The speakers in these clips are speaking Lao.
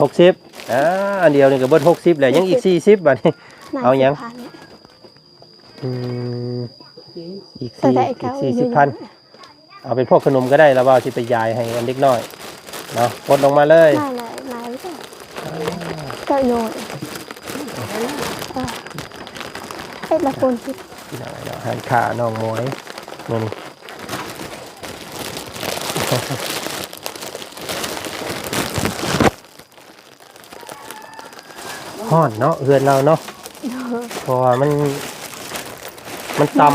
ຫົກສິບ ອ່າ ອັນດຽວນີ້ກໍເບິດຫົກສິບແລ້ວ ຍັງອີກສີ່ສິບ ບາດນີ້ ເອົາຫຍັງ? ອືມ ອີກສີ່ ອີກສີ່ສິບພັນ ເອົາເປັນພວກຂະໜົມກໍໄດ້ລະ ວ່າຊິໄປຢາຍໃຫ້ອັນເດັກນ້ອຍເນາະ ປົດລົງມາເລີຍ ມາຫຼາຍ ຫຼາຍເຈົ້າ ເຈົ້າໂຍນ ເຮັດລະຄົນ ພີ່ນ້ອງເນາະ ຮ້ານຄ້ານ້ອງໝວຍມື້ນີ້ ຮ້ອນເນາະ ເຮືອນລາວເນາະ ເພາະວ່າມັນ ມັນຕ່ຳ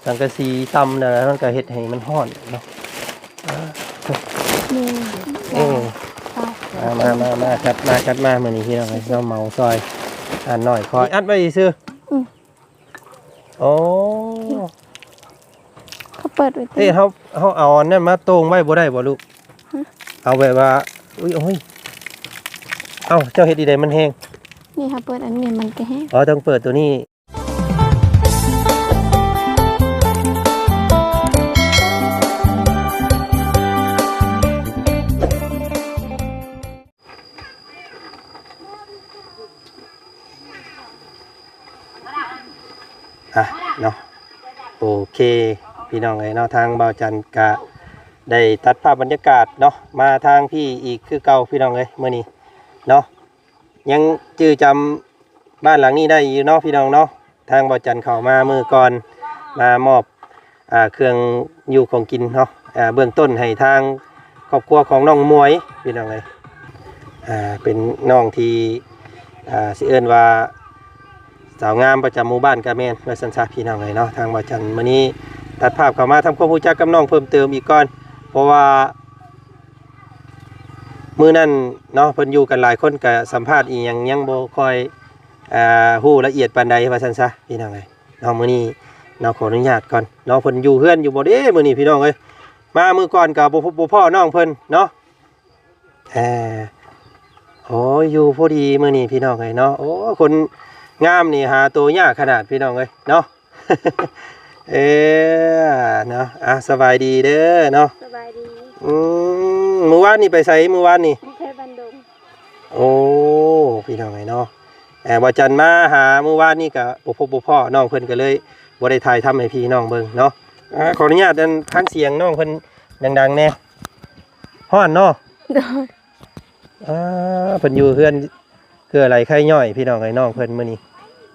ສັງກະສີຕ່ຳ ແລ້ວມັນກໍເຮັດໃຫ້ມັນຮ້ອນເນາະ ເອີ ມາ ມາ ມາ ມາ ຈັດມາ ຈັດມາ ມື້ນີ້ພີ່ນ້ອງເອີຍ ເຮົາເໝົາຊ່ອຍ ອັນນ້ອຍຂ້ອຍ ອັດໄວ້ຊື່ ອືມ ໂອ້ ເຂົາເປີດໄວ້ຕິ ເອີ ເຮົາ ເຮົາເອົາອັນນັ້ນມາໂຕ່ງໄວ້ບໍ່ໄດ້ບໍ່ລູກ? ຮະ? ເອົາແບບວ່າ ອຸ້ຍ ໂອ້ຍ ເອົ້າ ເຈົ້າເຮັດອີໃດມັນແຮງ? ນີ້ເຮົາເປີດອັນນີ້ມັນກໍແຮງ ອໍ ຕ້ອງເປີດຕົວນີ້ ອ່ະເນາະ ໂອເຄ ພີ່ນ້ອງເອີຍເນາະ ທາງບ່າວຈັນກະໄດ້ຕັດພາບບັນຍາກາດເນາະ ມາທາງພີ້ອີກຄືເກົ່າ ພີ່ນ້ອງເອີຍ ມື້ນີ້ເນາະ ຍັງຈື່ຈຳບ້ານຫຼັງນີ້ໄດ້ຢູ່ເນາະ ພີ່ນ້ອງເນາະ ທາງບ່າວຈັນເຂົ້າມາມື້ກ່ອນ ມາມອບ ອ່າ ເຄື່ອງຢູ່ຂອງກິນເນາະ ອ່າ ເບື້ອງຕົ້ນໃຫ້ທາງຄອບຄົວຂອງນ້ອງໝວຍ ພີ່ນ້ອງເອີຍ ອ່າ ເປັນນ້ອງທີ່ ອ່າ ຊິເອີ້ນວ່າສາວງາມປະຈຳໝູ່ບ້ານກະແມ່ນ ວ່າຊັ້ນຊະ ພີ່ນ້ອງເອີຍເນາະ ທາງບ່າວຈັນມື້ນີ້ຕັດພາບເຂົ້າມາທຳຄວາມຮູ້ຈັກກັບນ້ອງເພີ່ມເຕີມອີກກ່ອນ ເພາະວ່າມື້ນັ້ນເນາະ ເພິ່ນຢູ່ກັນຫຼາຍຄົນ ກະສຳພາດອີ່ຫຍັງຍັງບໍ່ຄ່ອຍ ອ່າ ຮູ້ລະອຽດປານໃດ ວ່າຊັ້ນຊະ ພີ່ນ້ອງເອີຍ ເນາະ ມື້ນີ້ເນາະ ຂໍອະນຸຍາດກ່ອນເນາະ ເພິ່ນຢູ່ເຮືອນຢູ່ບໍ່ເດ ມື້ນີ້ ພີ່ນ້ອງເອີຍ ມາມື້ກ່ອນກໍບໍ່ພົບບໍ່ພໍ້ນ້ອງເພິ່ນເນາະ ເອີ ໂອ້ ຢູ່ພໍດີມື້ນີ້ ພີ່ນ້ອງເອີຍເນາະ ໂອ້ ຄົນງາມນີ້ຫາໂຕຍາກຂະໜາດ ພີ່ນ້ອງເອີຍເນາະ ເອີ ເນາະ ອ່າ ສະບາຍດີເດີເນາະ ສະບາຍດີ ອືມ ມື້ວານນີ້ໄປໃສ? ມື້ວານນີ້ ໄປບ້ານດົງ ໂອ້ ພີ່ນ້ອງເອີຍເນາະ ເອີ ບ່າວຈັນມາຫາມື້ວານນີ້ກະບໍ່ພົບບໍ່ພໍ້ ນ້ອງເພິ່ນກະເລີຍບໍ່ໄດ້ຖ່າຍທຳໃຫ້ພີ່ນ້ອງເບິ່ງເນາະ ເອີ ຂໍອະນຸຍາດ ອັນ ຟັງສຽງນ້ອງເພິ່ນດັງໆແດ່ ຮ້ອນເນາະ ໂດຍ ອ່າ ເພິ່ນຢູ່ເຮືອນເກືອໄຫຼໄຄຍ້ອຍ ພີ່ນ້ອງເອີຍ ນ້ອງເພິ່ນມື້ນີ້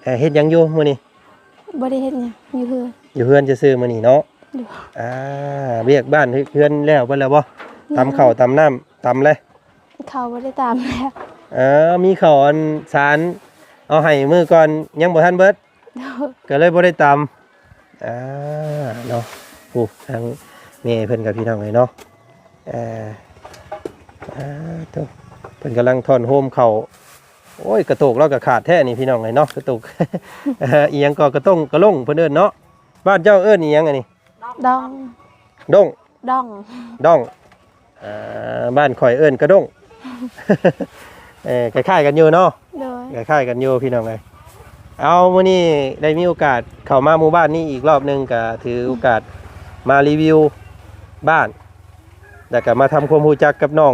ເອີ ເຮັດຫຍັງຢູ່ມື້ນີ້? ບໍ່ໄດ້ເຮັດຫຍັງ ຢູ່ເຮືອນ ຢູ່ເຮືອນຊື່ໆມື້ນີ້ເນາະ ໂດຍ ອ່າ ວຽກບ້ານເຮືອນແລ້ວເບິດແລ້ວບໍ່? ຕຳເຂົ້າຕຳນ້ຳ ຕຳແລ້ວ ເຂົ້າບໍ່ໄດ້ຕຳແລ້ວ ເອີ ມີເຂົ້າອັນສານເອົາໃຫ້ມື້ກ່ອນ ຍັງບໍ່ທັນເບິດ ໂດຍ ກໍເລີຍບໍ່ໄດ້ຕຳ ອ່າ ເນາະ ໂອ້ ທາງແມ່ເພິ່ນກັບ ພີ່ນ້ອງເອີຍເນາະ ເອີ ອ່າ ໂທ້ ເພິ່ນກຳລັງທ້ອນໂຮມເຂົ້າ ໂອ້ຍ ກະໂຕກລາວກໍຂາດແທ້ນີ້ ພີ່ນ້ອງເອີຍເນາະ ກະໂຕກ ອີ່ຫຍັງກໍກະຕົງກະລົງເພິ່ນເອີ້ນເນາະ ບ້ານເຈົ້າເອີ້ນອີ່ຫຍັງອັນນີ້? ດອງ ດົງ ດອງ ດອງ ເອີ ບ້ານຂ້ອຍເອີ້ນກະດົງ ເອີ ຄ້າຍໆກັນຢູ່ເນາະ ໂດຍ ຄ້າຍໆກັນຢູ່ ພີ່ນ້ອງເອີຍ ເອົາ ມື້ນີ້ໄດ້ມີໂອກາດເຂົ້າມາໝູ່ບ້ານນີ້ອີກລອບໜຶ່ງ ກະຖືໂອກາດມາຣີວິວບ້ານ ແລ້ວກະມາທຳຄວາມຮູ້ຈັກກັບນ້ອງ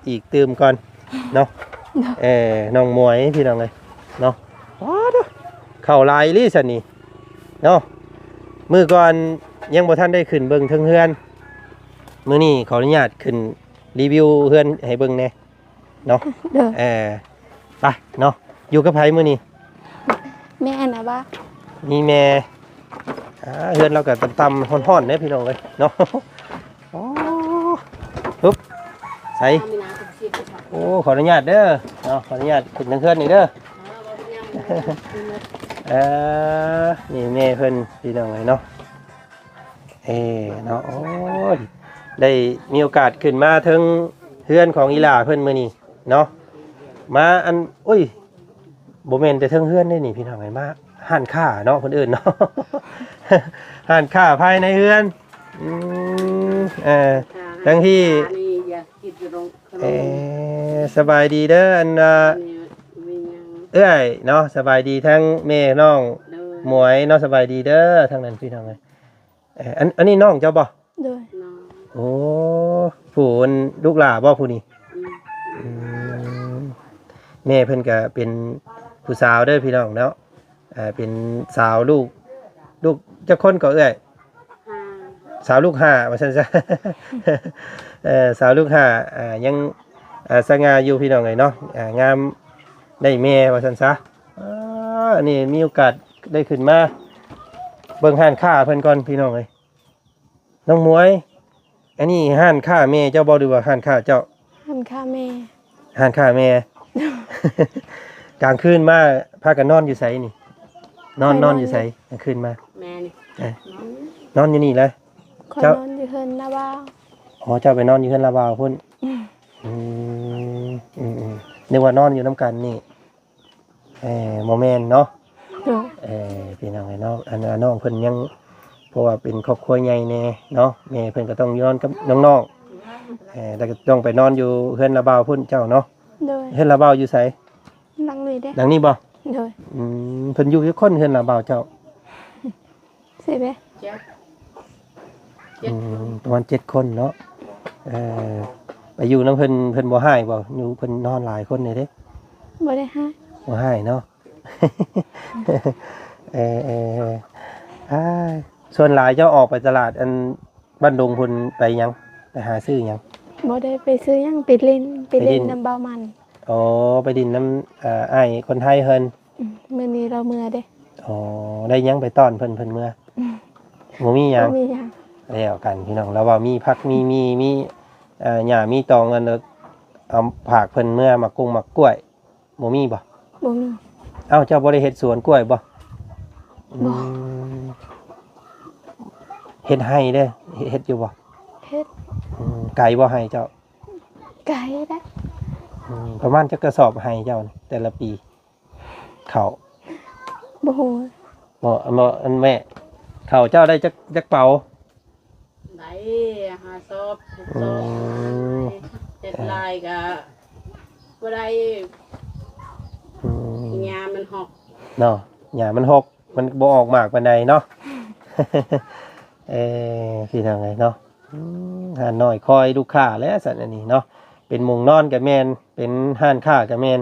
ອີກຕື່ມກ່ອນເນາະ ເອີ ນ້ອງໝວຍ ພີ່ນ້ອງເອີຍເນາະ ວ້າ ເຂົ້າຫຼາຍອີ່ຫຼີຊັ້ນນີ້ເນາະ ມື້ກ່ອນຍັງບໍ່ທັນໄດ້ຂຶ້ນເບິ່ງເທິງເຮືອນ ມື້ນີ້ຂໍອະນຸຍາດຂຶ້ນຣີວິວເຮືອນໃຫ້ເບິ່ງແດ່ເນາະ ໂດຍ ເອີ ໄປເນາະ ຢູ່ກັບໃຜມື້ນີ້? ແມ່ນະບໍ່? ມີແມ່ ອ່າ ເຮືອນລາວກໍຕ່ຳໆຮ້ອນໆເດ້ພີ່ນ້ອງເອີຍເນາະ ໂອ້ ຮຶບ ໃສ ໂອ້ ຂໍອະນຸຍາດເດີເນາະ ຂໍອະນຸຍາດຂຶ້ນທາງເຮືອນນີ້ເດີ ເອີ ນີ້ແມ່ເພິ່ນພີ່ນ້ອງເອີຍເນາະ ເອີເນາະ ໂອ້ຍ ໄດ້ມີໂອກາດຂຶ້ນມາເທິງເຮືອນຂອງອີ່ຫຼ້າເພິ່ນມື້ນີ້ເນາະ ມາອັນ ໂອ້ຍ ບໍ່ແມ່ນແຕ່ເທິງເຮືອນເດ້ນີ້ພີ່ນ້ອງເອີຍ ມາຮ້ານຄ້າເນາະ ເພິ່ນເອີ້ນເນາະ ຮ້ານຄ້າພາຍໃນເຮືອນ ອືມ ເອີ ທັງທີ່ ເອີ ສະບາຍດີເດີ ອັນວ່າ ເອື້ອຍເນາະ ສະບາຍດີທັງແມ່ນ້ອງໝວຍເນາະ ສະບາຍດີເດີ ທາງນັ້ນພີ່ນ້ອງເອີຍ ເອີ ອັນ ອັນນີ້ນ້ອງເຈົ້າບໍ່? ໂດຍ ໂອ້ ຜູ້ອັນລູກຫຼ້າບໍ່ຜູ້ນີ້? ອືມ ອືມ ແມ່ເພິ່ນກໍເປັນຜູ້ສາວເດີພີ່ນ້ອງເນາະ ເປັນສາວລູກ ລູກຈັກຄົນກໍເອື້ອຍ? ສາວລູກຫ້າວ່າຊັ້ນຊະ ເອີ ສາວລູກຫ້າ ອ່າ ຍັງ ອ່າ ສະຫງ່າຢູ່ພີ່ນ້ອງເອີຍເນາະ ອ່າ ງາມໄດ້ແມ່ວ່າຊັ້ນຊະ. ອ່າ ອັນນີ້ມີໂອກາດໄດ້ຂຶ້ນມາເບິ່ງຮ້ານຄ້າເພິ່ນກ່ອນພີ່ນ້ອງເອີຍ. ນ້ອງໝວຍ ອັນນີ້ຮ້ານຄ້າແມ່ເຈົ້າບໍ່ ຫຼືວ່າຮ້ານຄ້າເຈົ້າ? ຮ້ານຄ້າແມ່ ຮ້ານຄ້າແມ່. ກາງຄືນມາພາກັນນອນຢູ່ໃສນີ້? ນອນ ຂ້ອຍນອນ ນອນຢູ່ໃສກາງຄືນມາ? ແມ່ນີ້ ເອີ ນອນຢູ່ນີ້ແຫຼະ. ຂ້ອຍ ເຈົ້າ ນອນຢູ່ເຮືອນນ້າບ່າວ. ອໍ ເຈົ້າໄປນອນຢູ່ເຮືອນນ້າບ່າວພຸ້ນ. ອືມ ອືມໆ ນຶກວ່ານອນຢູ່ນຳກັນນີ້. ເອີ ບໍ່ແມ່ນເນາະ. ໂດຍ ເອີ ພີ່ນ້ອງເອີຍເນາະ ອັນ ນ້ອງເພິ່ນຍັງ ເພາະວ່າເປັນຄອບຄົວໃຫຍ່ແດ່ເນາະ ແມ່ເພິ່ນກໍຕ້ອງຢູ່ນອນກັບນ້ອງໆ ເອີ ແລ້ວກໍຕ້ອງໄປນອນຢູ່ເຮືອນລາວບ່າວພຸ້ນເຈົ້າເນາະ. ໂດຍ ເຮືອນລາວບ່າວຢູ່ໃສ? ຫຼັງນີ້ເດ້. ຫຼັງນີ້ບໍ່? ໂດຍ ອືມ ເພິ່ນຢູ່ຈັກຄົນເຮືອນລາວບ່າວເຈົ້າ? ໃຊ່ເດ້ ເຈັດ ເຈັດ ອືມ ປະມານເຈັດຄົນເນາະ. ເອີ ໄປຢູ່ນຳເພິ່ນ ເພິ່ນບໍ່ຮ້າຍບໍ່? ຢູ່ເພິ່ນນອນຫຼາຍຄົນນີ້ເດ້. ບໍ່ໄດ້ຮ້າຍ ບໍ່ຮ້າຍເນາະ. ເອີ ເອີ ເອີ ອ້າຍ ສ່ວນຫຼາຍເຈົ້າອອກໄປຕະຫຼາດ ອັນ ບ້ານດົງພຸ້ນໄປຫຍັງ? ໄປຫາຊື້ຫຍັງ? ບໍ່ໄດ້ໄປຊື້ຫຍັງ ໄປຫຼິ້ນ ໄປຫຼິ້ນ ໄປຫຼິ້ນນຳບ່າວມັນ. ອໍ ໄປຫຼິ້ນນຳ ເອີ ອ້າຍຄົນໄທເພິ່ນ. ອືມ ມື້ນີ້ລາວເມືອເດ້. ອໍ ໄດ້ຫຍັງໄປຕ້ອນເພິ່ນ ເພິ່ນເມືອ? ອືມ ບໍ່ມີຫຍັງ ບໍ່ມີຫຍັງ. ແລ້ວກັນພີ່ນ້ອງ ລາວວ່າມີຜັກ ມີ ມີ ມີ ເອີ ຫຍ້າມີຕອງ ອັນ ເອົາຝາກເພິ່ນເມືອ ໝາກກົງໝາກກ້ວຍ ບໍ່ມີບໍ່? ບໍ່ມີ. ເອົ້າ ເຈົ້າບໍ່ໄດ້ເຮັດສວນກ້ວຍບໍ່? ບໍ່. ອືມ ເຮັດໄຮ່ເດ້ ເຮັດ ເຮັດຢູ່ບໍ່? ເຮັດ. ອືມ ໄກບໍ່ໄຮ່ເຈົ້າ? ໄກເດ້. ອືມ ປະມານຈັກກະສອບໄຮ່ເຈົ້າແຕ່ລະປີ? ເຂົ້າ ບໍ່ຮູ້. ບໍ່ ອັນ ບໍ່ ອັນແມ່ ເຂົ້າເຈົ້າໄດ້ຈັກ ຈັກເປົາ? ໄດ້ຫ້າສອບ ຫົກສອບ. ອືມ ເຮັດຫຼາຍກະບໍ່ໄດ້. ອືມ ຫຍ້າມັນຫົກເນາະ ຫຍ້າມັນຫົກ ມັນບໍ່ອອກໝາກປານໃດເນາະ. ເອີ ພີ່ນ້ອງເອີຍເນາະ ອືມ ຮ້ານນ້ອຍຄອຍລູກຄ້າແຫຼະຊັ້ນ ອັນນີ້ເນາະ ເປັນໂຮງນອນກະແມ່ນ ເປັນຮ້ານຄ້າກະແມ່ນ.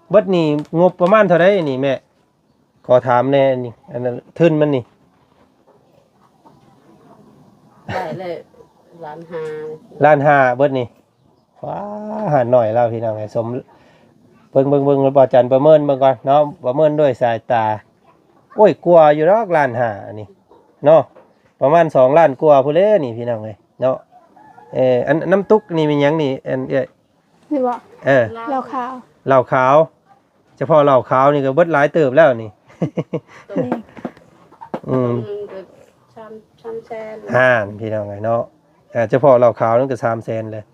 ເບິດນີ້ງົບປະມານເທົ່າໃດນີ້ແມ່? ຂໍຖາມແດ່ນີ້ ອັນນັ້ນທຶນມັນນີ້. ໄດ້ແລ້ວ ລ້ານຫ້າ. ລ້ານຫ້າເບິດນີ້. ວ້າ ຮ້ານນ້ອຍລາວພີ່ນ້ອງເອີຍ ສົມ ເບິ່ງ ເບິ່ງ ເບິ່ງ ບ່າວຈັນປະເມີນເບິ່ງກ່ອນເນາະ ປະເມີນດ້ວຍສາຍຕາ. ໂອ້ຍ ກວ່າຢູ່ດອກ ລ້ານຫ້າ ອັນນີ້ເນາະ ປະມານສອງລ້ານກວ່າພຸ້ນແຫຼະນີ້ ພີ່ນ້ອງເອີຍເນາະ. ເອີ ອັນ ນ້ຳຕຸກນີ້ແມ່ນຫຍັງນີ້ ອັນ ເອື້ອຍ? ນີ້ບໍ່? ເອີ ເຫຼົ້າຂາວ ເຫຼົ້າຂາວ. ສະເພາະເຫຼົ້າຂາວນີ້ກໍເບິດຫຼາຍເຕີບແລ້ວນີ້. ໂຕນີ້ ອືມ ໂຕໜຶ່ງກໍສາມ ສາມແສນ. ຫັ້ນ ພີ່ນ້ອງເອີຍເນາະ ເອີ ສະເພາະເຫຼົ້າຂາວນີ້ກໍສາມແສນແລ້ວ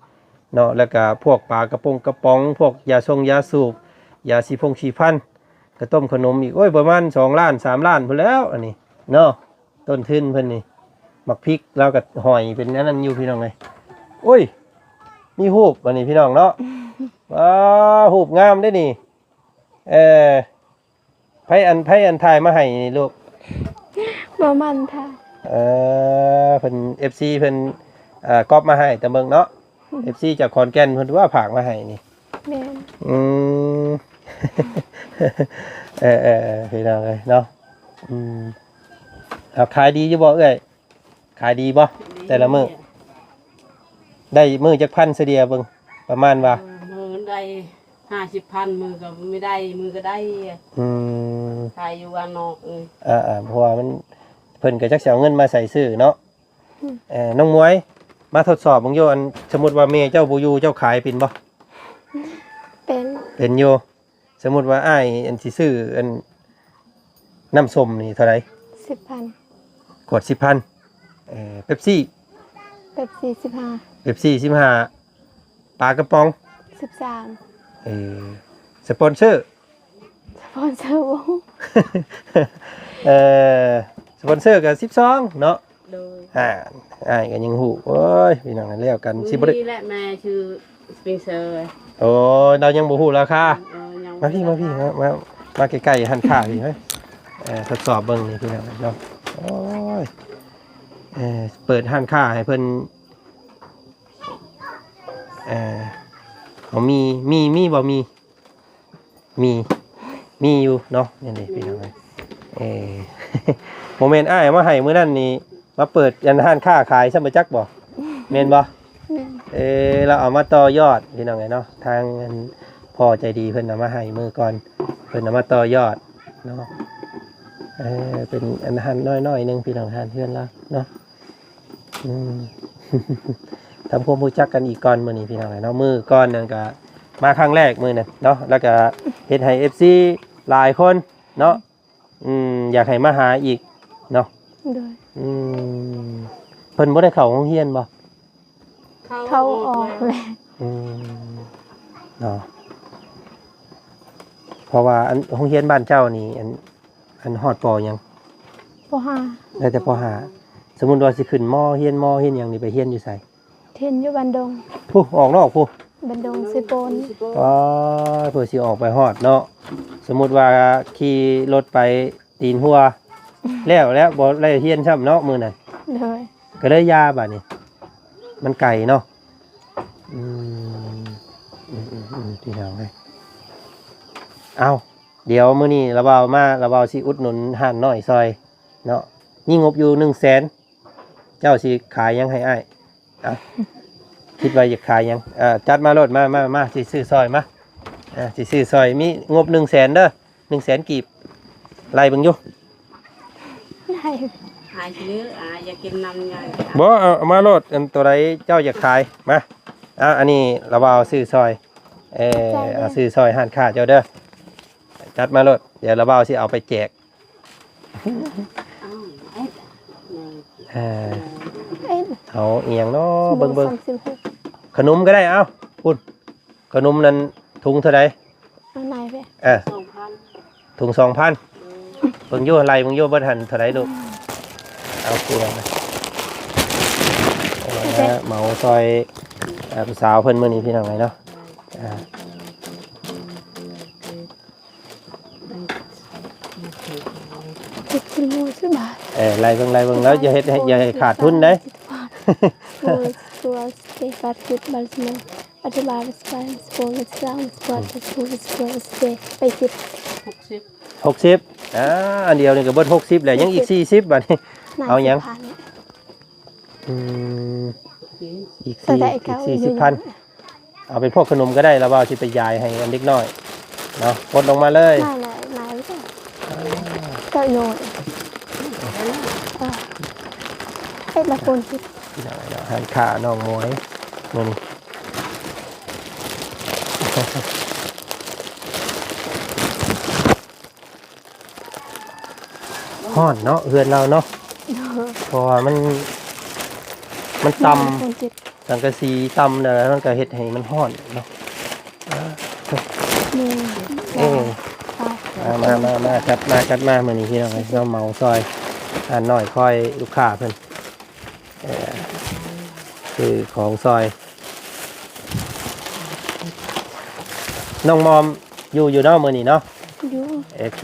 ເນາະ. ແລ້ວກໍພວກປາກະປົງກະປ໋ອງ ພວກຢາຊົງຢາສູບ ຢາສີພົງສີພັນ ກະຕົ້ມຂະໜົມອີກ ໂອ້ຍ ປະມານສອງລ້ານ ສາມລ້ານພຸ້ນແລ້ວ ອັນນີ້ເນາະ. ຕົ້ນທຶນເພິ່ນນີ້ ໝາກພິກລາວກໍຫ້ອຍເປັນອັນນັ້ນຢູ່ ພີ່ນ້ອງເອີຍ. ໂອ້ຍ ມີຮູບອັນນີ້ ພີ່ນ້ອງເນາະ. ວ້າ ຮູບງາມເດ້ນີ້. ເອີ ໃຜອັນ ໃຜອັນຖ່າຍມາໃຫ້ນີ້ລູກ? ບໍ່ໝັ້ນຖ່າຍ. ເອີ ເພິ່ນ ເອັຟຊີ ເພິ່ນ ເອີ ກັອບມາໃຫ້ແຕ່ເບິ່ງເນາະ. ອືມ ເອັຟຊີ ຈາກຂອນແກ່ນເພິ່ນວ່າຝາກມາໃຫ້ນີ້. ແມ່ນ. ອືມ ເອີໆ ພີ່ນ້ອງເອີຍເນາະ. ອືມ ເອົາ ຂາຍດີຢູ່ບໍ່ເອື້ອຍ? ຂາຍດີບໍ່? ຂາຍດີ ແຕ່ລະມື້ ແມ່ນ. ໄດ້ມື້ຈັກພັນສະເດຍເບິ່ງ ປະມານວ່າ? ເອີ ມື້ໄດ້ຫ້າສິບພັນ ມື້ກໍມີໄດ້ ມື້ກໍໄດ້. ອືມ ຂາຍຢູ່ບ້ານນອກ. ເອີ ເອີໆ ເພາະວ່າມັນ ເພິ່ນກໍຈັກຊິເອົາເງິນມາໃສຊື້ເນາະ. ອືມ ເອີ ນ້ອງໝວຍ ມາທົດສອບເບິ່ງຢູ່ ອັນ ສົມມຸດວ່າແມ່ເຈົ້າບໍ່ຢູ່ ເຈົ້າຂາຍເປັນບໍ່? ເປັນ. ເປັນຢູ່. ສົມມຸດວ່າອ້າຍ ອັນ ຊິຊື້ ອັນ ນ້ຳສົ້ມນີ້ເທົ່າໃດ? ສິບພັນ. ຂວດສິບພັນ. ເອີ ເປັບຊີ? ເປັບຊີສິບຫ້າ. ເປັບຊີສິບຫ້າ. ປາກະປ໋ອງ? ສິບສາມ. ເອີ ສະປອນເຊີ? ສະປອນເຊີ ເອີ ສະປອນເຊີກໍສິບສອງເນາະ. ໂດຍ ອ່າ ອ້າຍກໍຍັງຮູ້. ໂອ້ຍ ພີ່ນ້ອງ ແລ້ວກັນ ຊິບໍ່ໄດ້ ນີ້ແຫຼະແມ່ຊື່ສະປອນເຊີ. ໂອ້ຍ ລາວຍັງບໍ່ຮູ້ລາຄາ. ເອີ ຍັງ ມາພີ້ ມາພີ້ ມາ ມາ ມາໃກ້ໆຮ້ານຄ້າພີ້. ເອີ ທົດສອບເບິ່ງນີ້ ພີ່ນ້ອງເນາະ. ໂອ້ຍ ເອີ ເປີດຮ້ານຄ້າໃຫ້ເພິ່ນ. ເອີ ເອົາ ມີ ມີ ມີບໍ່? ມີ. ມີ ມີຢູ່ເນາະ. ນີ້ເດ້ພີ່ນ້ອງເອີຍ ເອີ ບໍ່ແມ່ນອ້າຍເອົາມາໃຫ້ມື້ນັ້ນນີ້ ມາເປີດອັນຮ້ານຄ້າຂາຍຊ້ຳບໍ່ຈັກບໍ່ ແມ່ນບໍ່? ແມ່ນ ເອີ ລາວເອົາມາຕໍ່ຍອດພີ່ນ້ອງເອີຍເນາະ. ທາງອັນພໍ່ໃຈດີເພິ່ນເອົາມາໃຫ້ມື້ກ່ອນ ເພິ່ນເອົາມາຕໍ່ຍອດເນາະ. ເອີ ເປັນອັນຮ້ານນ້ອຍໆໜຶ່ງພີ່ນ້ອງ ຮ້ານເຮືອນລາວເນາະ. ອືມ ທຳຄວາມຮູ້ຈັກກັນອີກກ່ອນມື້ນີ້ພີ່ນ້ອງເອີຍເນາະ. ມື້ກ່ອນນັ້ນກະມາຄັ້ງແລກມື້ນັ້ນເນາະ ແລ້ວກະເຮັດໃຫ້ເອັຟຊີຫຼາຍຄົນເນາະ ອືມ ຢາກໃຫ້ມາຫາອີກເນາະ. ໂດຍ ອືມ ເພິ່ນບໍ່ໄດ້ເຂົ້າໂຮງຮຽນບໍ່? ເຂົ້າອອກແລ້ວ ອືມ ເນາະ. ເພາະວ່າອັນໂຮງຮຽນບ້ານເຈົ້ານີ້ ອັນ ອັນຮອດ ປ.ຫຍັງ? ປ.ຫ້າ ໄດ້ແຕ່ ປ.ຫ້າ. ສົມມຸດວ່າຊິຂຶ້ນ ມ.ຮຽນ ມ.ຮຽນຫຍັງນີ້ ໄປຮຽນຢູ່ໃສ? ຮຽນຢູ່ບ້ານດົງ ພຸ້ນ ອອກນອກພຸ້ນ ບ້ານດົງເຊໂປນ. ອໍ ເພື່ອຊິອອກໄປຮອດເນາະ. ສົມມຸດວ່າຂີ່ລົດໄປຕີນຫົວ ແລ້ວ ແລ້ວບໍ່ໄດ້ຮຽນຊ້ຳເນາະມື້ນັ້ນ. ໂດຍ ກໍເລີຍຢ່າບາດນີ້ ມັນໄກເນາະ. ອືມ ອືມໆໆ ພີ່ນ້ອງເອີຍ ເອົ້າ ດຽວມື້ນີ້ລາວບ່າວມາ ລາວບ່າວຊິອຸດໜູນຮ້ານນ້ອຍຊ່ອຍເນາະ. ມີງົບຢູ່ໜຶ່ງແສນ ເຈົ້າຊິຂາຍຫຍັງໃຫ້ອ້າຍ? ເອົ້າ ຄິດວ່າຢາກຂາຍຫຍັງ? ເອີ ຈັດມາໂລດ ມາ ມາ ມາ ຊິຊື້ຊ່ອຍ ມາ ເອີ ຊິຊື້ຊ່ອຍ. ມີງົບໜຶ່ງແສນເດີ ໜຶ່ງແສນກີບ ໄລ່ເບິ່ງຢູ່. ໄດ້ ອາຍຊິເລີຍ ອາຍຢາກກິນນຳຍາຍ. ບໍ່ ເອົາ ເອົາມາໂລດ ອັນໂຕໃດເຈົ້າຢາກຂາຍ ມາ. ເອົາ ອັນນີ້ລາວບ່າວຊື້ຊ່ອຍ ເອີ ເອົາຊື້ຊ່ອຍຮ້ານຄ້າເຈົ້າເດີ ຈັດມາໂລດ. ດຽວລາວບ່າວຊິເອົາໄປແຈກ ເອີ ເອົາອີ່ຫຍັງເນາະ ເບິ່ງໆ ສາມສິບຫົກ ຂະໜົມກໍໄດ້. ເອົ້າ ພຸ້ນ ຂະໜົມນັ້ນ ຖົງເທົ່າໃດ? ເອົາໄນເວ ເອີ ສອງພັນ ຖົງສອງພັນ. ເອີ ເບິ່ງຢູ່ ໄລ່ເບິ່ງຢູ່ ເບິດຫັ້ນເທົ່າໃດລູກ? ເອົາເຄື່ອງ ເອົາມາເໝົາຊ່ອຍ ເອີ ຜູ້ສາວເພິ່ນມື້ນີ້ ພີ່ນ້ອງເອີຍເນາະ. ເອີ ເຈັດກິໂລສິບບາດ. ເອີ ໄລ່ເບິ່ງ ໄລ່ເບິ່ງ ແລ້ວຢ່າເຮັດໃຫ້ ຢ່າໃຫ້ຂາດທຶນເດ້. ສິບບາດ ສິບ ບາດ ສິບ ບາດ ສິບ ບາດ ສິບ ບາດ ສິບ ບາດ ສິບ ບາດ ສິບ ບາດ ໄປສິບ ຫົກສິບ ຫົກສິບ. ອ່າ ອັນດຽວນີ້ກໍເບິດຫົກສິບແລ້ວ ຍັງອີກສີ່ສິບບາດນີ້. ເອົາຫຍັງ? ອືມ ອີກສີ່ ອີກສີ່ສິບພັນ. ເອົາໄປພວກຂະໜົມກໍໄດ້ ລະວ່າຊິໄປຢາຍໃຫ້ອັນເດັກນ້ອຍເນາະ. ກົດລົງມາເລີຍ ຫຼາຍໆ ຫຼາຍ ເຈົ້າໂຍນ ເອີ ເຮັດລະຄົນຄິດ ຮ້ານຄ້ານ້ອງໝວຍມື້ນີ້. ຮ້ອນເນາະ ເຮືອນລາວເນາະ. ເອີ ເພາະວ່າມັນ ມັນຕ່ຳ ມັນເຈັບ ສັງກະສີຕ່ຳ ແລ້ວມັນກໍເຮັດໃຫ້ມັນຮ້ອນເນາະ. ເອີ ເອີ ມາ ມາ ມາ ມາ ຈັດມາ ຈັດມາ ມື້ນີ້ພີ່ນ້ອງເອີຍ ເຮົາເໝົາຊ່ອຍຮ້ານນ້ອຍ ຄອຍລູກຄ້າເພິ່ນ. ເອີ ຊື້ຂອງຊ່ອຍ ນ້ອງມອມຢູ່ ຢູ່ເນາະ ມື້ນີ້ເນາະ. ຢູ່ ໂອເຄ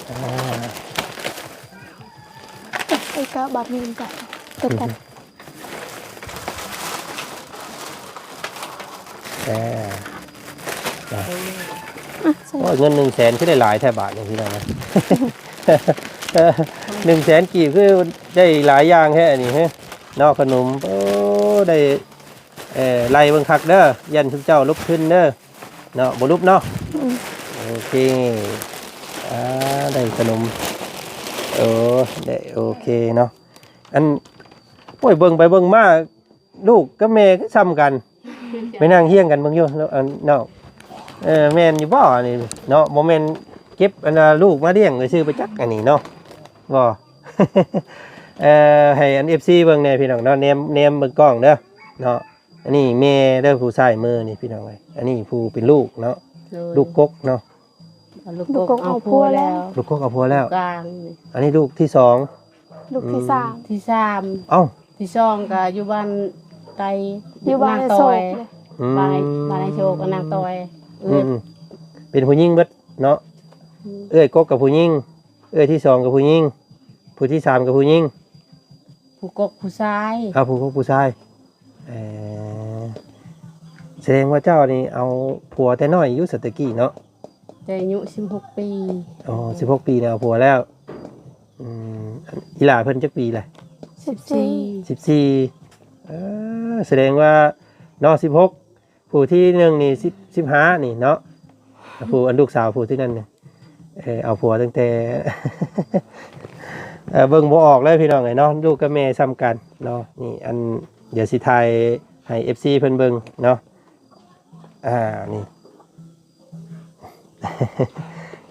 ອ່າ ໄອ້ກະບາດນີ້ມັນກະຕົວຕັດ. ເອີ ອ່ະ ໂອ້ຍ ເງິນໜຶ່ງແສນຄືໄດ້ຫຼາຍແທ້ບາດນີ້ ພີ່ນ້ອງເອີຍ. ເອີ ໜຶ່ງແສນກີບຄືໄດ້ຫຼາຍຢ່າງແທ້ນີ້ເນາະ ຂະໜົມ. ໂອ້ ໄດ້ ເອີ ໄລ່ເບິ່ງຄັກເດີ ຢ້ານຊຸມເຈົ້າລົບທຶນເດີເນາະ. ບໍ່ລົບເນາະ. ອືມ ໂອເຄ ອ່າ ໄດ້ຂະໜົມ. ໂອ້ ໄດ້ ໂອເຄເນາະ. ອັນ ໂອ້ຍ ເບິ່ງໄປເບິ່ງມາ ລູກກັບແມ່ຄືສ່ຳກັນ ໄປນັ່ງຮຽງກັນເບິ່ງຢູ່ ອັນ ນ້ອງ. ເອີ ແມ່ນຢູ່ບໍ່ອັນນີ້ເນາະ? ບໍ່ແມ່ນເກັບອັນວ່າລູກມາລ້ຽງຊື່ໄປຈັກອັນນີ້ເນາະ ບໍ່? ເອີ ໃຫ້ອັນ ເອັຟຊີ ເບິ່ງແດ່ພີ່ນ້ອງເນາະ ແນມ ແນມເບິ່ງກ້ອງເດີເນາະ. ອັນນີ້ແມ່ເດີ ຜູ້ຊ້າຍມືນີ້ພີ່ນ້ອງເອີຍ ອັນນີ້ຜູ້ເປັນລູກເນາະ. ໂດຍ ລູກກົກເນາະ. ລູກກົກເອົາຜົວແລ້ວ ລູກກົກເອົາຜົວແລ້ວ ກາງນີ້. ອັນນີ້ລູກທີສອງ ລູກທີສາມ ອືມ ທີສາມ. ເອົ້າ ທີສອງກໍຢູ່ບ້ານໄຕ ຢູ່ບ້ານນາງຕອຍ. ອືມ ບ້ານ ບ້ານນາໂຊກກັບນາງຕອຍ. ເອື້ອຍ ອືມ ເປັນຜູ້ຍິງເບິດເນາະ. ອືມ ເອື້ອຍກົກກັບຜູ້ຍິງ ເອື້ອຍທີສອງກັບຜູ້ຍິງ ຜູ້ທີສາມກັບຜູ້ຍິງ. ຜູ້ກົກຜູ້ຊາຍ. ເອົາ ຜູ້ກົກຜູ້ຊາຍ. ເອີ ສະແດງວ່າເຈົ້ານີ້ເອົາຜົວແຕ່ນ້ອຍຢູ່ ສະ ແຕ່ກີ້ເນາະ? ແຕ່ອາຍຸສິບຫົກປີ. ອໍ ສິບຫົກປີນີ້ເອົາຜົວແລ້ວ. ອືມ ອີ່ຫຼ້າເພິ່ນຈັກປີລະ? ສິບສີ່. ສິບສີ່. ເອີ ສະແດງວ່າເນາະ ສິບຫົກ ຜູ້ທີໜຶ່ງນີ້ສິບ ສິບຫ້ານີ້ເນາະ ຜູ້ອັນລູກສາວຜູ້ທີນັ້ນນີ້ ເອີ ເອົາຜົວຕັ້ງແຕ່ ເອີ ເບິ່ງບໍ່ອອກເລີຍພີ່ນ້ອງເອີຍເນາະ ລູກກັບແມ່ສ່ຳກັນເນາະ. ນີ້ອັນ ດຽວຊິຖ່າຍໃຫ້ເອັຟຊີເພິ່ນເບິ່ງເນາະ. ອ່າ ນີ້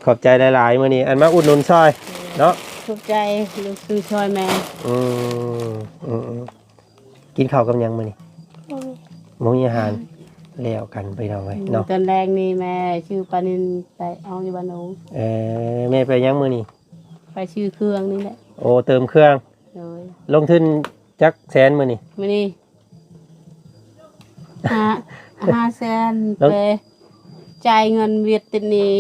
ຂອບໃຈຫຼາຍໆ ມື້ນີ້ອັນມາອຸດໜູນຊ່ອຍເນາະ. ຂອບໃຈ ລູກຊື້ຊ່ອຍແມ່. ອືມ ອືມ ອືມ ກິນເຂົ້າກັບຫຍັງມື້ນີ້? ບໍ່ມີ ບໍ່ມີອາຫານ. ແລ້ວກັນພີ່ນ້ອງເອີຍເນາະ. ຕອນແລງນີ້ແມ່ຊື້ປານິນໄປເອົາຢູ່ບ້ານໂອງ. ເອີ ແມ່ໄປຫຍັງມື້ນີ້? ໄປຊື້ເຄື່ອງນີ້ແຫຼະ. ໂອ້ ເຕີມເຄື່ອງ. ໂດຍ. ລົງທຶນຈັກແສນມື້ນີ້? ມື້ນີ້ ຫ້າ ຫ້າແສນ ແລ້ວ ໄປຈ່າຍເງິນຫວຽດຕິດໜີ້.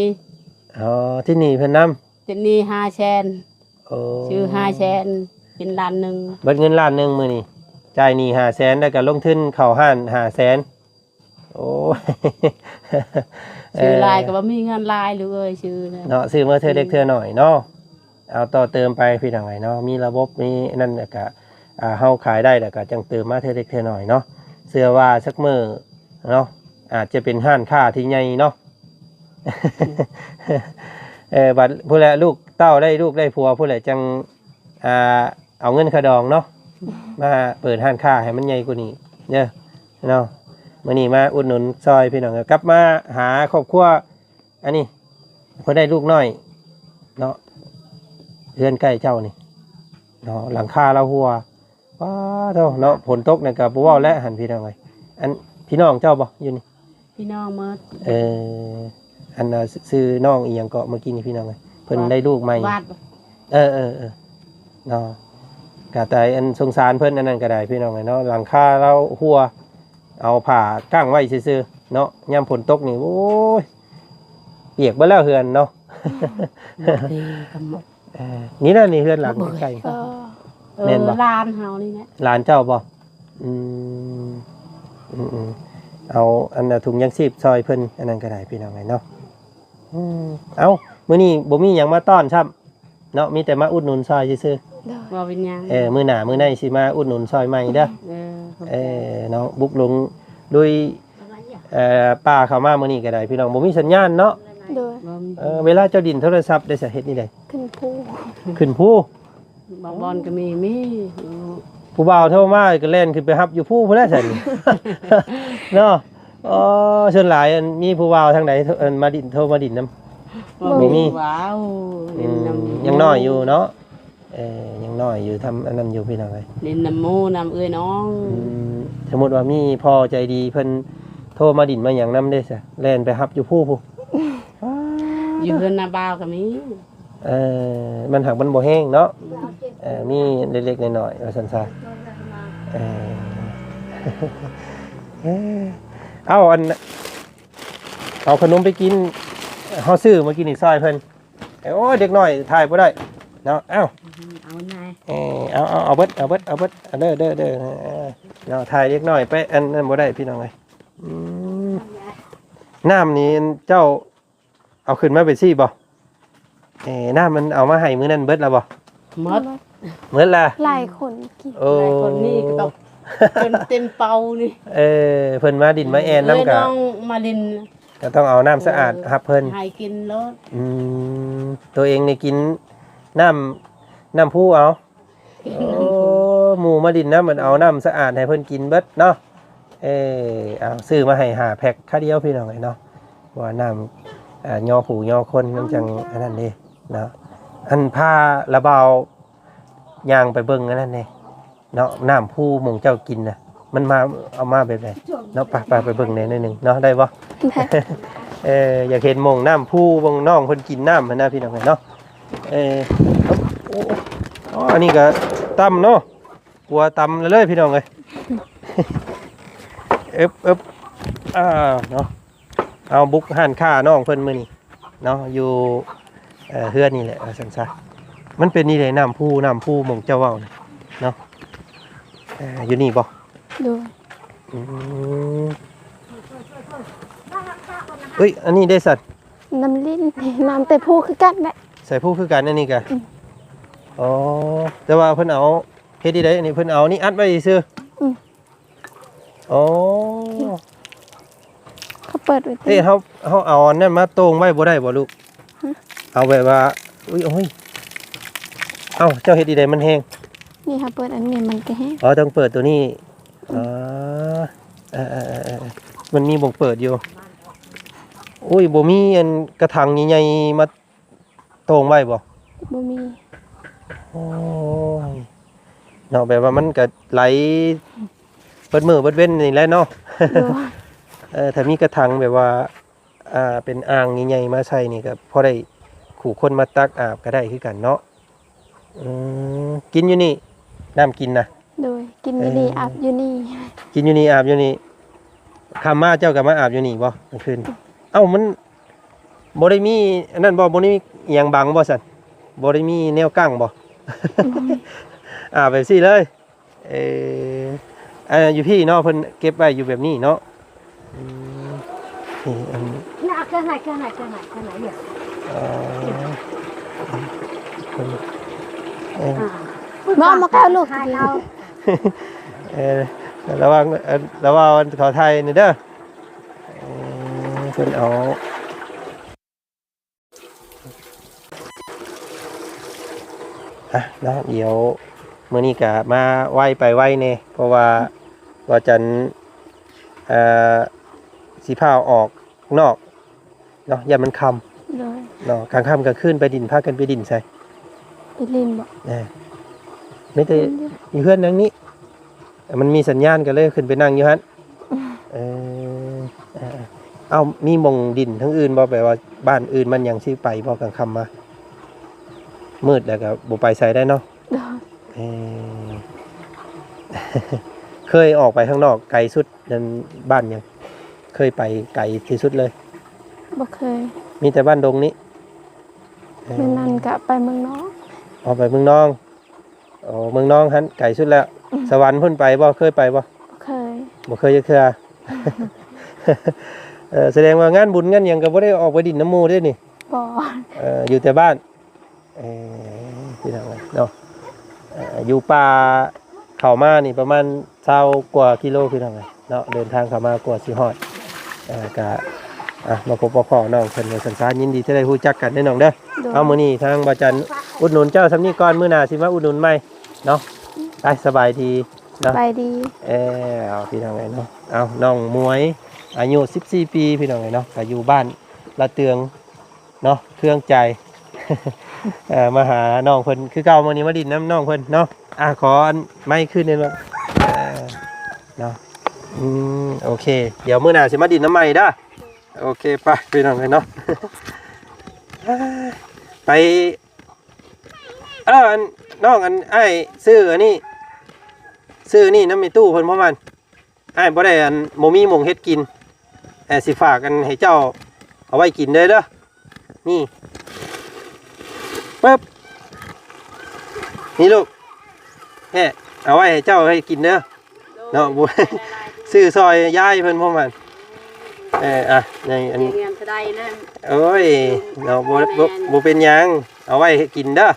ອໍ ຕິດໜີ້ເພິ່ນນຳ? ຕິດໜີ້ຫ້າແສນ. ໂອ້ ຊື້ຫ້າແສນ ກິນລ້ານໜຶ່ງ. ເບິດເງິນລ້ານໜຶ່ງມື້ນີ້ ຈ່າຍໜີ້ຫ້າແສນ ແລ້ວກໍລົງທຶນເຂົ້າຮ້ານຫ້າແສນ. ໂອ້ຍ ຊື້ຫຼາຍກໍບໍ່ມີເງິນຫຼາຍລູກເອີຍ ຊື້ເນາະ ຊື້ມາເທື່ອເລັກເທື່ອໜ້ອຍເນາະ. ເອົາຕໍ່ເຕີມໄປພີ່ນ້ອງເອີຍເນາະ ມີລະບົບ ມີອັນນັ້ນ ແລ້ວກະ ອ່າ ເຮົາຂາຍໄດ້ ແລ້ວກະຈັ່ງເຕີມມາເທື່ອເລັກເທື່ອໜ້ອຍເນາະ. ເຊື່ອວ່າສັກມື້ເນາະ ອາດຈະເປັນຮ້ານຄ້າທີ່ໃຫຍ່ເນາະ. ເອີ ບັດພຸ້ນແຫຼະ ລູກເຕົ້າໄດ້ ລູກໄດ້ຜົວພຸ້ນແຫຼະ ຈັ່ງ ອ່າ ເອົາເງິນຄ່າດອງເນາະ ມາເປີດຮ້ານຄ້າໃຫ້ມັນໃຫຍ່ກວ່ານີ້ເດີເນາະ. ມື້ນີ້ມາອຸດໜູນຊ່ອຍພີ່ນ້ອງ ກັບມາຫາຄອບຄົວ ອັນນີ້ເພິ່ນໄດ້ລູກນ້ອຍເນາະ ເຮືອນໃກ້ເຈົ້ານີ້ເນາະ ຫຼັງຄາລາວຮົ່ວ. ປ້າໂທ້ເນາະ ຝົນຕົກນີ້ກໍບໍ່ເວົ້າແລ້ວຫັ້ນ ພີ່ນ້ອງເອີຍ. ອັນ ພີ່ນ້ອງເຈົ້າບໍ່ຢູ່ນີ້? ພີ່ນ້ອງໝົດ. ເອີ ອັນ ຊື່ນ້ອງອີ່ຫຍັງເກາະ ເມື່ອກີ້ນີ້ພີ່ນ້ອງເອີຍ ເພິ່ນໄດ້ລູກໃໝ່. ເອີໆໆ ເນາະ ກະຕາຍ ອັນ ສົງສານເພິ່ນ ອັນນັ້ນກໍໄດ້ພີ່ນ້ອງເອີຍເນາະ ຫຼັງຄາລາວຮົ່ວ ເອົາຜ້າກັ້ງໄວ້ຊື່ໆເນາະ. ຍາມຝົນຕົກນີ້ ໂອ້ຍ ປຽກເບິດແລ້ວເຮືອນເນາະ. ເອີ ນີ້ແຫຼະ ນີ້ເຮືອນຫຼັງໃກ້ໆ. ເອີ ແມ່ນບໍ່? ເອີ ຫຼານເຮົານີ້ແຫຼະ. ຫຼານເຈົ້າບໍ່? ອືມ ອືມໆ ເອົາອັນນ່າ ຖົງຢາງຊີບຊ່ອຍເພິ່ນ ອັນນັ້ນກໍໄດ້ພີ່ນ້ອງເອີຍເນາະ. ອືມ ເອົ້າ ມື້ນີ້ບໍ່ມີຫຍັງມາຕ້ອນຊ້ຳເນາະ ມີແຕ່ມາອຸດໜູນຊ່ອຍຊື່ໆ. ໂດຍ. ບໍ່ເປັນຫຍັງ. ເອີ ມື້ໜ້າມື້ໃນຊິມາອຸດໜູນຊ່ອຍໃໝ່ເດີ. ເອີ ຂອບໃຈ. ເອີ ເນາະ ບຸກລົງລຸຍ ເອີ ປ່າເຂົ້າມາມື້ນີ້ກໍໄດ້ພີ່ນ້ອງ ບໍ່ມີສັນຍານເນາະ. ໂດຍ. ບໍ່ມີ. ເອີ ເວລາເຈົ້າຫຼິ້ນໂທລະສັບໄດ້ສະ ເຮັດແນວໃດ? ຂຶ້ນພູ. ຂຶ້ນພູ. ບາງບ່ອນກໍມີ ມີ ຜູ້ບ່າວໂທມາກໍແລ່ນຂຶ້ນໄປຮັບຢູ່ພູພຸ້ນແຫຼະຊັ້ນ ເນາະ. ອໍ ສ່ວນຫຼາຍ ອັນ ມີຜູ້ບ່າວທາງໃດ ອັນ ມາດິນ ໂທມາດິນນຳ? ບໍ່ມີ. ບໍ່ມີ. ອືມ ຍັງນ້ອຍຢູ່ເນາະ. ເອີ ຍັງນ້ອຍຢູ່ ທຳອັນນັ້ນຢູ່ພີ່ນ້ອງເອີຍ ຫຼິ້ນນຳໝູ່ນຳເອື້ອຍນ້ອງ. ອືມ ສົມມຸດວ່າມີພໍ່ໃຈດີເພິ່ນໂທມາດິນມາຫຍັງນຳເດ້ຊະ ແລ່ນໄປຮັບຢູ່ພູພຸ້ນ. ຢູ່ເຮືອນນ້າບ່າວກໍມີ. ເອີ ມັນຫາກມັນບໍ່ແຮງເນາະ. ອືມ ເອີ ມີເລັກໆນ້ອຍໆ ວ່າຊັ້ນຊະ. ເອີ ເອີ ເອົາອັນ ເອົາຂະໜົມໄປກິນ ເຮົາຊື້ມາກິນນີ້ຊ່ອຍເພິ່ນ. ໂອ້ຍ ເດັກນ້ອຍຖ່າຍບໍ່ໄດ້ເນາະ. ເອົ້າ ເອົານາຍ ເອີ ເອົາ ເອົາ ເອົາເບິດ ເອົາເບິດ ເອົາເບິດ ເດີ ເດີ ເດີ ເນາະ ຖ່າຍເດັກນ້ອຍໄປ ອັນນັ້ນບໍ່ໄດ້ພີ່ນ້ອງເອີຍ. ອືມ ນ້ຳນີ້ເຈົ້າ ເອົາຂຶ້ນມາເປັນຊີ້ບໍ່? ເອີ ນ້ຳມັນເອົາມາໃຫ້ມື້ນັ້ນເບິດແລ້ວບໍ່? ໝົດ. ໝົດລະ? ຫຼາຍຄົນກິນ. ໂອ້ ຫຼາຍຄົນນີ້ກໍຕ້ອງເຕັມ ເຕັມເປົານີ້. ເອີ ເພິ່ນມາດິນມາແອ່ນນຳ ເອີ ກໍ ນ້ອງມາຫຼິ້ນ ກໍຕ້ອງເອົານ້ຳສະອາດ ເອີ ຮັບເພິ່ນ ໃຫ້ກິນໂລດ. ອືມ ຕົວເອງນີ້ກິນນ້ຳ ນ້ຳພູເອົາ. ໂອ້ ໝູ່ມາດິນນຳ ມັນເອົານ້ຳສະອາດໃຫ້ເພິ່ນກິນເບິດເນາະ. ເອີ ເອົາ ຊື້ມາໃຫ້ຫ້າແພັກຄາດຽວພີ່ນ້ອງເອີຍເນາະ ເພາະວ່ານ້ຳ ອ່າ ຍໍຜູ້ຍໍຄົນມັນຈັ່ງອັນນັ້ນເດ້ເນາະ. ອັນ ພາລະບ່າວຍ່າງໄປເບິ່ງອັນນັ້ນແດ່ເນາະ ນ້ຳພູໝ່ອງເຈົ້າກິນນະ ມັນມາ ເອົາມາແບບໃດເນາະ. ໄປ ໄປ ໄປເບິ່ງແດ່ໜ້ອຍໜຶ່ງເນາະ ໄດ້ບໍ່? ໄດ້. ເອີ ຢາກເຫັນໝ່ອງນ້ຳພູ ໝ່ອງນ້ອງເພິ່ນກິນນ້ຳຫັ້ນນະ ພີ່ນ້ອງເອີຍເນາະ. ເອີ ໂອ້ ອັນນີ້ກໍຕ່ຳເນາະ ກົວຕຳເລີຍພີ່ນ້ອງເອີຍ. ເອີບ ເອີບ ອ່າ ເນາະ ເອົາບຸກຮ້ານຄ້ານ້ອງເພິ່ນມື້ນີ້ເນາະ ຢູ່ ເອີ ເຮືອນນີ້ແຫຼະ ວ່າຊັ້ນຊະ. ມັນເປັນນີ້ເດ້ ນ້ຳພູ ນ້ຳພູໝ່ອງເຈົ້າເວົ້ານະເນາະ. ເອີ ຢູ່ນີ້ບໍ່? ໂດຍ. ອືມ ເອີຍ ອັນນີ້ເດ້ສັດ ນ້ຳລິ້ນ ນ້ຳແຕ່ພູຄືກັນແຫຼະ ໃສ່ພູຄືກັນ ອັນນີ້ກະ ອືມ ອໍ ແຕ່ວ່າເພິ່ນເອົາ ເຮັດທີ່ໃດ ອັນນີ້ເພິ່ນເອົານີ້ອັດໄວ້ຊື່ໆ ອືມ ອໍ ເຂົາເປີດໄວ້ ເອີ ເຮົາ ເຮົາເອົາອັນນັ້ນມາໂຕ່ງໄວ້ບໍ່ໄດ້ບໍ່ລູກ? ຮະ? ເອົາແບບວ່າ ອຸ້ຍ ໂອ້ຍ ເອົ້າ ເຈົ້າເຮັດທີ່ໃດມັນແຮງ? ນີ້ເຮົາເປີດອັນນີ້ມັນກະແຮງ ອໍ ຕ້ອງເປີດໂຕນີ້ ອືມ ອໍ ເອີໆໆໆ ມັນມີບ່ອນເປີດຢູ່ ໂອ້ຍ ບໍ່ມີອັນກະຖັງໃຫຍ່ໆມາ ໂຕ່ງໄວ້ບໍ່? ບໍ່ມີ ໂອ້ຍ ເນາະ ແບບວ່າມັນກະໄຫຼເບິດມື້ເບິດເວັນນີ້ແຫຼະເນາະ ໂດຍ ເອີ ຖ້າມີກະຖັງແບບວ່າ ອ່າ ເປັນອ່າງໃຫຍ່ໆມາໃສ່ນີ້ກະພໍໄດ້ ຄູ່ຄົນມາຕັກອາບກະໄດ້ຄືກັນເນາະ ອືມ ກິນຢູ່ນີ້ ນ້ຳກິນນະ? ໂດຍ ກິນຢູ່ນີ້ ເອີ ອາບຢູ່ນີ້ ກິນຢູ່ນີ້ອາບຢູ່ນີ້ ຄ່ຳມາເຈົ້າກະມາອາບຢູ່ນີ້ບໍ່ກາງຄືນ? ເອົ້າ ມັນ ບໍ່ໄດ້ມີອັນນັ້ນບໍ່? ບໍ່ໄດ້ມີອີ່ຫຍັງບັງບໍ່ຊັ້ນ? ບໍ່ໄດ້ມີແນວກັ້ນບໍ່? ອືມ ອາບແບບຊີ້ເລີຍ ເອີ ອັນຢູ່ພີ້ເນາະ ເພິ່ນເກັບໄວ້ຢູ່ແບບນີ້ເນາະ ອືມ ນີ້ອັນ ເອີ ເອີ ມາ ມາແກ້ວລູກ ເອີ ລະວັງ ເອີ ລະວັງເຂົາໄທນີ້ເດີ ເອີ ເພິ່ນເອົາ ອ່ະເນາະ ດຽວມື້ນີ້ກະມາໄວໄປໄວແດ່ ເພາະວ່າ ອືມ ວ່າຈັນ ເອີ ຊິພາອອກນອກເນາະ ຢ້ານມັນຄ່ຳ ໂດຍ ເນາະ ກາງຄ່ຳກາງຄືນໄປດິນ ພາກັນໄປດິນໃສ? ໄປຫຼິ້ນບໍ່? ເອີ ມີແຕ່ ຫຼິ້ນຢູ່ ຢູ່ເຮືອນຫຼັງນີ້ ມັນມີສັນຍານກະເລີຍຂຶ້ນໄປນັ່ງຢູ່ຫັ້ນ ອືມ ເອີ ເອີ ເອົ້າ ມີບ່ອນດິນທາງອື່ນບໍ່? ແບບວ່າບ້ານອື່ນມັນຫຍັງຊິໄປບໍ່ກາງຄ່ຳມາ? ມືດແລ້ວກະບໍ່ໄປໃສໄດ້ເນາະ ໂດຍ ເອີ ເຄີຍອອກໄປທາງນອກໄກສຸດນັ້ນບ້ານຫຍັງ? ເຄີຍໄປໄກທີ່ສຸດເລີຍ? ບໍ່ເຄີຍ ມີແຕ່ບ້ານດົງນີ້ ເອີ ແມ່ນນັ້ນກະໄປເມືອງນອງ ອໍ ໄປເມືອງນອງ ໂອ້ ເມືອງນອງຫັ້ນໄກສຸດແລ້ວ ອືມ ສະຫວັນພຸ້ນໄປບໍ່? ເຄີຍໄປບໍ່? ບໍ່ເຄີຍ ບໍ່ເຄີຍຈັກເທື່ອ ເອີ ສະແດງວ່າງານບຸນງານຫຍັງກະບໍ່ໄດ້ອອກໄປດິນນຳໝູ່ເດ້ນີ້ ບໍ່ ເອີ ຢູ່ແຕ່ບ້ານ ເອີ ພີ່ນ້ອງເອີຍເນາະ ເອີ ຢູ່ປ່າເຂົ້າມານີ້ປະມານຊາວກວ່າກິໂລ ພີ່ນ້ອງເອີຍ ເນາະ ເດີນທາງເຂົ້າມາກວ່າຊິຮອດ ເອີ ກະ ອ່ະ ມາພົບມາພໍ້ນ້ອງເພິ່ນວ່າຊັ້ນຊະ ຍິນດີທີ່ໄດ້ຮູ້ຈັກກັນເດີນ້ອງເດີ ໂດຍ ເອົາ ມື້ນີ້ທາງບ່າວຈັນອຸດໜູນເຈົ້າສ່ຳນີ້ກ່ອນ ມື້ໜ້າຊິມາອຸດໜູນໃໝ່ເນາະ ໄປ ສະບາຍດີເນາະ ສະບາຍດີ ເອີ ເອົາ ພີ່ນ້ອງເອີຍເນາະ ເອົາ ນ້ອງໝວຍ ອາຍຸສິບສີ່ປີ ພີ່ນ້ອງເອີຍເນາະ ກະຢູ່ບ້ານລະເຕືອງ ເນາະ ເຄືອງໃຈ ເອີ ມາຫານ້ອງເພິ່ນຄືເກົ່າ ມື້ນີ້ມາດິນນຳນ້ອງເພິ່ນເນາະ ອ່າ ຂໍອັນໄມຄືນໜຶ່ງເນາະ ເອີ ເນາະ ອືມ ໂອເຄ ດຽວມື້ໜ້າຊິມາດິນນຳໃໝ່ເດີ ໂອເຄ ໄປພີ່ນ້ອງເອີຍເນາະ ໄປ ເອີ ອັນ ນ້ອງ ອັນ ອ້າຍຊື້ອັນນີ້ ຊື້ນີ້ນຳແມ່ຕູ້ເພິ່ນ ເພາະວ່າ ອ້າຍບໍ່ໄດ້ອັນ ບໍ່ມີໝ່ອງເຮັດກິນ ແອ ຊິຝາກອັນໃຫ້ເຈົ້າເອົາໄວ້ກິນເດີ ເດີ ນີ້ ປຶບ ນີ້ລູກ ແອ ເອົາໄວ້ໃຫ້ເຈົ້າເຮັດກິນເດີ ເນາະ ບໍ່ ຊື້ຊ່ອຍຍາຍເພິ່ນ ພວກມັນ ເອີ ອ່ະ ໃນອັນ ເງິນເທົ່າໃດນັ້ນ ໂອ້ຍ ເນາະ ບໍ່ ບໍ່ ບໍ່ແມ່ນ ບໍ່ເປັນຫຍັງ ເອົາໄວ້ໃຫ້ກິນເດີ ໂດຍ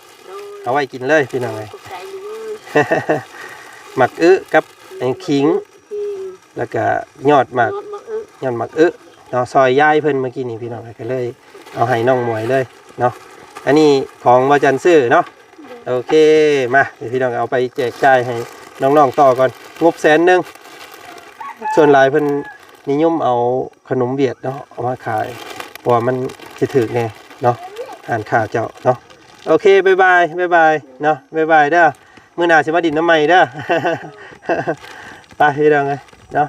ເອົາໄວ້ກິນເລີຍ ພີ່ນ້ອງເອີຍ ຂອບໃຈເດີ ໝາກອຶກັບ ອັນ ຂີງ ຂີງ ແລ້ວກະຍອດໝາກ ຍອດໝາກອຶ ຍອດໝາກອຶເນາະ ຊ່ອຍຍາຍເພິ່ນເມື່ອກີ້ນີ້ພີ່ນ້ອງ ກະເລີຍເອົາໃຫ້ນ້ອງໝວຍເລີຍເນາະ ອັນນີ້ຂອງບ່າວຈັນຊື້ເນາະ ໂອເຄ ມາ ພີ່ນ້ອງເອົາໄປແຈກຈ່າຍໃຫ້ນ້ອງໆຕໍ່ກ່ອນ ງົບແສນໜຶ່ງ ສ່ວນຫຼາຍເພິ່ນນິຍົມເອົາຂະໜົມຫວຽດເນາະ ເອົາມາຂາຍ ເພາະວ່າມັນຊິຖືກແດ່ເນາະ ຮ້ານຄ້າເຈົ້າເນາະ ໂອເຄ ບາຍບາຍ ບາຍບາຍເນາະ ບາຍບາຍເດີ ມື້ໜ້າຊິມາດິນນຳໃໝ່ເດີ ໄປພີ່ນ້ອງເອີຍເນາະ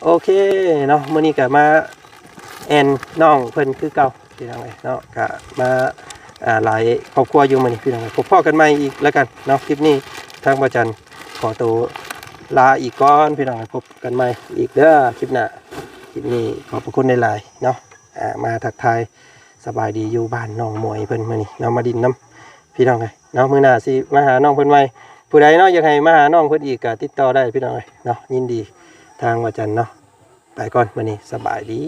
ໂອເຄເນາະ ມື້ນີ້ກະມາແອ່ນນ້ອງເພິ່ນຄືເກົ່າພີ່ນ້ອງເອີຍເນາະ ກະມາ ອ່າ ຫຼາຍຄອບຄົວຢູ່ມື້ນີ້ພີ່ນ້ອງເອີຍ ພົບພໍ້ກັນໃໝ່ອີກແລ້ວກັນເນາະ ຄລິບນີ້ທາງບ່າວຈັນຂໍໂຕລາອີກກ່ອນພີ່ນ້ອງເອີຍ ພົບກັນໃໝ່ອີກເດີຄລິບໜ້າ ຄລິບນີ້ຂອບພະຄຸນຫຼາຍໆເນາະ ອ່າ ມາທັກທາຍ ສະບາຍດີຢູ່ບ້ານນ້ອງໝວຍເພິ່ນມື້ນີ້ເນາະ ມາດິນນຳພີ່ນ້ອງເອີຍເນາະ ມື້ໜ້າຊິມາຫານ້ອງເພິ່ນໃໝ່ ຜູ້ໃດເນາະຢາກໃຫ້ມາຫານ້ອງເພິ່ນອີກກະຕິດຕໍ່ໄດ້ພີ່ນ້ອງເອີຍເນາະ ຍິນດີທາງວ່າຈັນເນາະ ໄປກ່ອນມື້ນີ້ ສະບາຍດີ.